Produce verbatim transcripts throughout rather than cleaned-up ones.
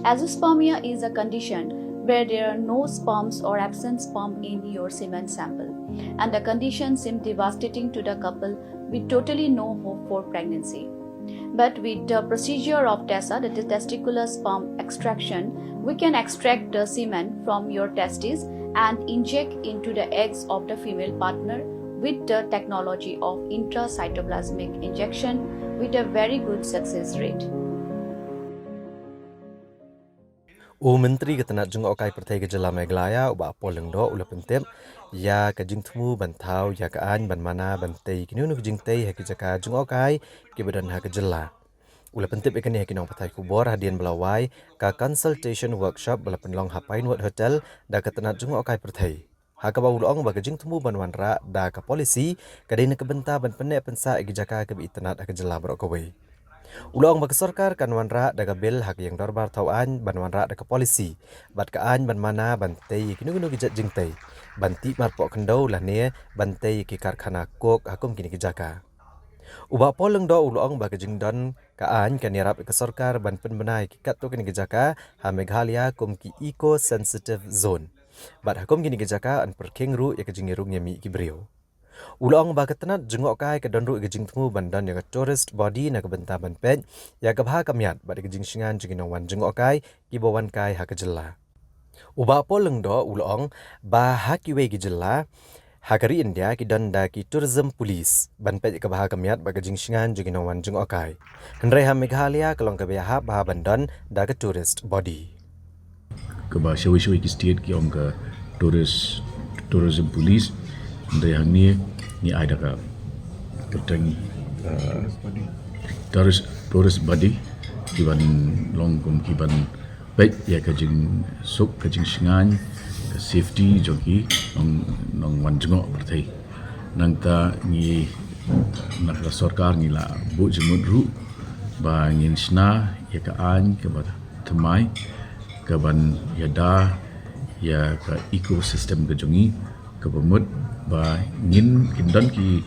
Azoospermia is a condition where there are no sperms or absent sperm in your semen sample, and the condition seemed devastating to the couple with totally no hope for pregnancy. But with the procedure of TESA, that is testicular sperm extraction, we can extract the semen from your testes and inject into the eggs of the female partner with the technology of intracytoplasmic injection with a very good success rate. U Myntri ka tnat jngohkai pyrthei ka jylla Meghalaya, u Bah Paul Lyngdoh, u la pyntip ïa ka jingthmu ban thaw ïa ka aiñ ban mana ban tei kino kino ki jingtei ha ki jaka jngohkai kiba don ha ka jylla. U la pyntip ïa kane ha ki nongpathai khubor hadien ba la wai ka consultation workshop ba la pynlong ha Pinewood Hotel da ka tnat jngohkai pyrthei, ha kaba u la ong ba ka jingthmu ban wanrah da ka policy ka dei na ka bynta ban pynneh pynsah ïa ki jaka kiba itynnad ha ka jylla baroh kawei. U la ong ba ka sorkar kan wanrah da ka bill ha ka ïing dorbar thaw aiñ ban wanrah da ka policy bad ka aiñ ban mana ban tei ïa kino kino ki jait jingtei, ban tih marpoh khyndew lane ban tei ïa ki karkhana coke ha kum kine ki jaka. U Bah Paul Lyngdoh u la ong ba ka jingdon ka aiñ kan ïarap ïa ka sorkar ban pynbna ïa ki katto katne ki jaka ha Meghalaya kum ki eco sensitive zone, bad ha kum kine ki jaka yn pyrkhing ruh ïa ka jingïarung ïamih ki briew. U la ong ba ka tnat jngohkai ka don ruh ïa ka jingthmu ban don ïa ka tourist body na ka bynta ban peit ïa ka bha ka miat bad ïa ka jingshngain jong ki nongwan jngohkai kiba wan kai ha ka jylla. U Bah Paul Lyngdoh u la ong ba ha kiwei ki jylla ha ka ri India ki don da ki tourism police ban peit ïa ka bha ka miat bad ka jingshngain jong ki nongwan jngohkai. Hynrei ha Meghalaya ka long kaba ïahap bha ban don da ka tourist body. Kaba shawei shawei ki state ki ong ka tourist, tourism police. Hynrei hangne ngi ai da ka kyrteng, uh, tourist, tourist body, ki ban long kum ki ban peit ïa ka jingsuk, ka jingshngaiñ, ka safety jong ki nong, nongwan jngoh pyrthei. Nangta ngi, na ka sorkar ngi la buh jingmut ruh ba ngin shna ïa ka aiñ kaba thymmai, kaban ïada ïa ka ecosystem ka jong ngi kaba mut ba ngin, kin don ki,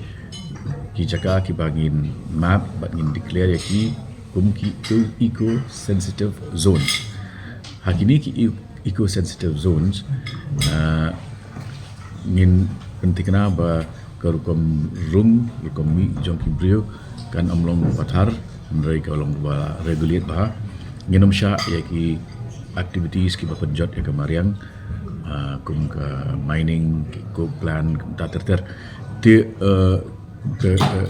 ki jaka kiba ngin map bad ngin declare ïa ki kum ki eco sensitive zones. Ha kine ki eco sensitive zones, uh, ngin pynthikna ba ka rukom rung, rukom mih jong ki briew kan ym long pathar, hynrei ka long ba regulate bha. Ngin ym shah ïa ki activities kiba pynjot ïa ka mariang, uh, kum ka mining, ki coke plant, kumta ter ter. Te, uh, ka, ka,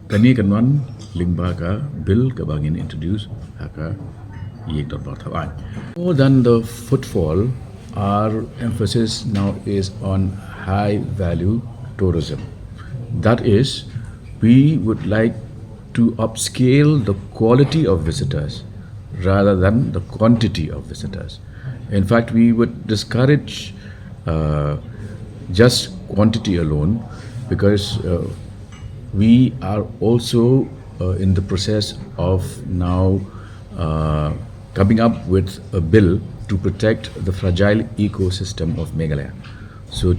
kane kan wan lyngba ka bill kaba ngin introduce ha ka ïing dorbar thaw aiñ. More than the footfall, our emphasis now is on high value tourism. That is, we would like to upscale the quality of visitors rather than the quantity of visitors. In fact, we would discourage, uh, just quantity alone, because, uh, we are also, uh, in the process of now, uh, coming up with a bill to protect the fragile ecosystem of Meghalaya. So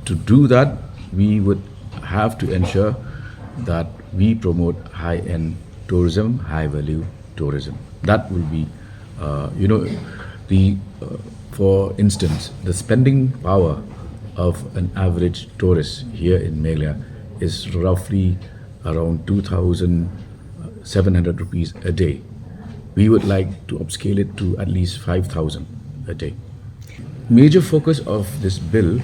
to do that, we would have to ensure that we promote high-end tourism, high-value tourism. That will be, uh, you know, the, uh, for instance, the spending power of an average tourist here in Meghalaya is roughly around two thousand seven hundred rupees a day. We would like to upscale it to at least five thousand a day. Major focus of this bill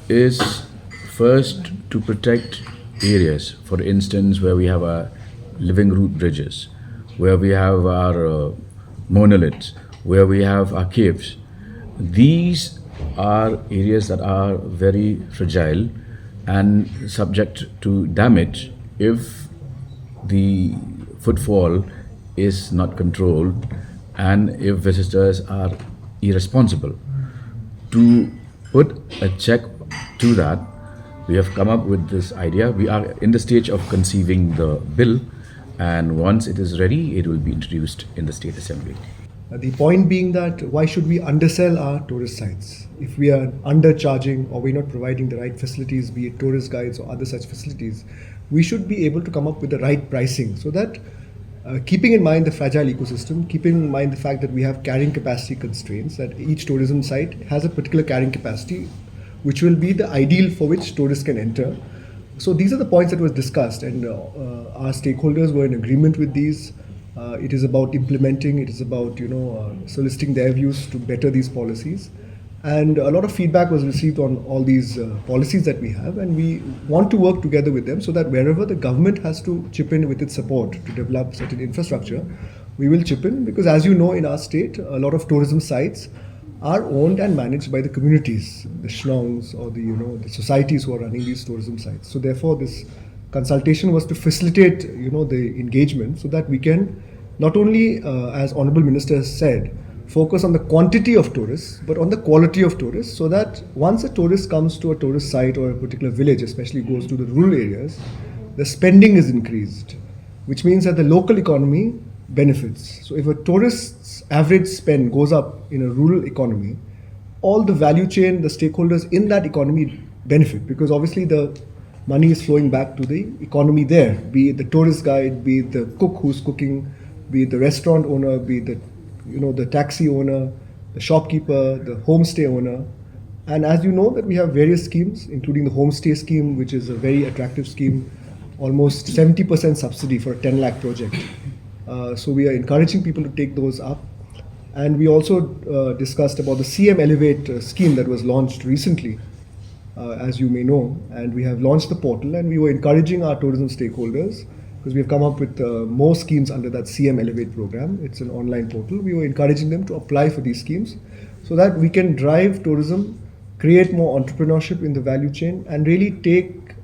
is first to protect areas, for instance, where we have our living root bridges, where we have our, uh, monoliths, where we have our caves. These are areas that are very fragile and subject to damage if the footfall is not controlled and if visitors are irresponsible. To put a check to that, we have come up with this idea. We are in the stage of conceiving the bill, and once it is ready, it will be introduced in the State Assembly. Uh, the point being that why should we undersell our tourist sites? If we are undercharging or we're not providing the right facilities, be it tourist guides or other such facilities, we should be able to come up with the right pricing so that Uh, keeping in mind the fragile ecosystem, keeping in mind the fact that we have carrying capacity constraints, that each tourism site has a particular carrying capacity, which will be the ideal for which tourists can enter. So these are the points that was discussed, and uh, uh, our stakeholders were in agreement with these. Uh, it is about implementing. It is about, you know, uh, soliciting their views to better these policies. And a lot of feedback was received on all these uh, policies that we have, and we want to work together with them so that wherever the government has to chip in with its support to develop certain infrastructure, we will chip in, because, as you know, in our state, a lot of tourism sites are owned and managed by the communities, the shnongs, or the, you know, the societies who are running these tourism sites. So therefore, this consultation was to facilitate, you know, the engagement so that we can not only, uh, as Honorable Minister has said, focus on the quantity of tourists, but on the quality of tourists, so that once a tourist comes to a tourist site or a particular village, especially goes to the rural areas, the spending is increased, which means that the local economy benefits. So if a tourist's average spend goes up in a rural economy, all the value chain, the stakeholders in that economy benefit, because obviously the money is flowing back to the economy there, be it the tourist guide, be it the cook who's cooking, be it the restaurant owner, be it the, you know, the taxi owner, the shopkeeper, the homestay owner. And as you know that we have various schemes, including the homestay scheme, which is a very attractive scheme, almost seventy percent subsidy for a ten lakh project. Uh, so we are encouraging people to take those up. And we also uh, discussed about the C M Elevate uh, scheme that was launched recently, uh, as you may know, and we have launched the portal, and we were encouraging our tourism stakeholders, because we have come up with uh, more schemes under that C M Elevate program. It's an online portal. We were encouraging them to apply for these schemes so that we can drive tourism, create more entrepreneurship in the value chain, and really take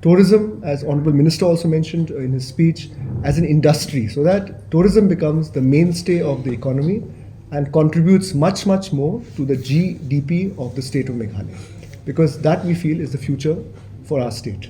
tourism, as Honorable Minister also mentioned in his speech, as an industry, so that tourism becomes the mainstay of the economy and contributes much, much more to the G D P of the state of Meghalaya, because that, we feel, is the future for our state.